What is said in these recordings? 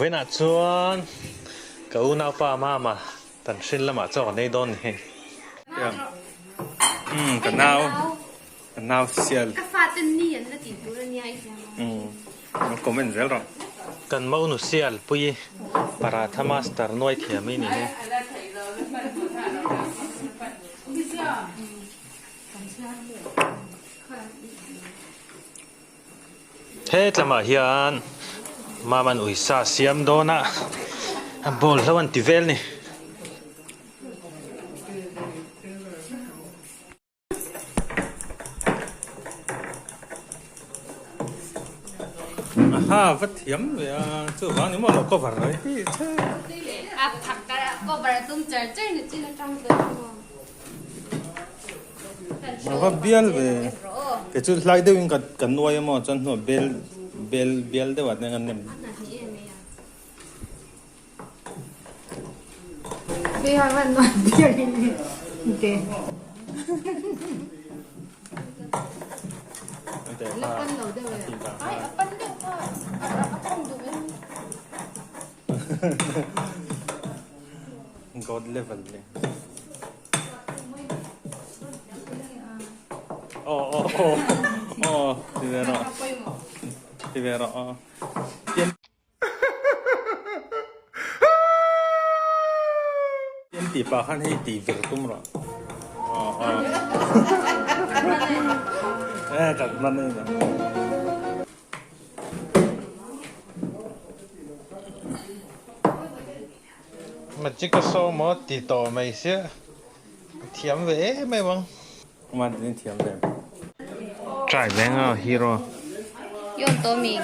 Vawiinah chuan ka unaupa Mama tan hrin lamah chaw kan ei dawn ni hei. Umm ka nau ka nau sial. Ka fate ni an la tih tur ania i hria maw? Umm comment zel rawh. Kan monu sial pui paratha master nuai thiam i ni hei. He tlamah hian Maman uisa siam dawn a, a ball hlo an ti vel ni. Aha va thiam ve a, chuvang ni maw lo cover mai hi che. A phak a cover a tum char char ni chin atang dawn maw. A va bial ve kei chu hlai deuhin ka ka nuai a maw chuan hnuah bel bel bial deuh ah te an nem. God level le. Aw aw aw aw ti ve rawh ti ve rawh aw. Tian tih pah khan hei tih vir tum rawh aw aw eh kan hman a ni. Magic a saw maw ti tawh mai sia a thiam ve em em ang. Kuma tin thiam ve. Try ve nga hero. Yon to mi.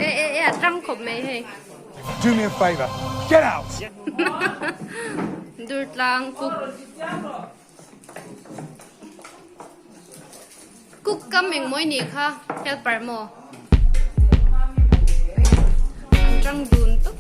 E e e a tang khawp mai hei. Do me a favor, get out! Durtlang kuk. Cook kam engmaw i nih kha helper maw? An tang dun tawp.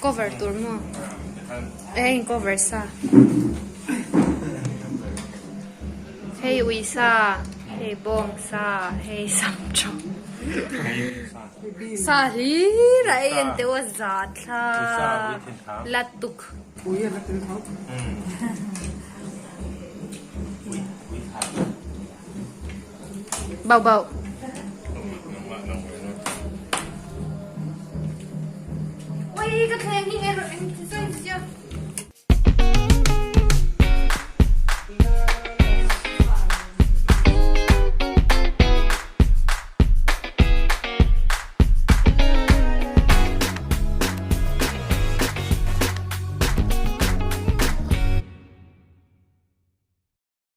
Cover tur maw? Hei cover sa. Hei ui sa, hei bawng sa, hei sam tha. Sa hlir a ei an teuh a za thla la tuk. Bau bau. Ui ka thleng hi eng eng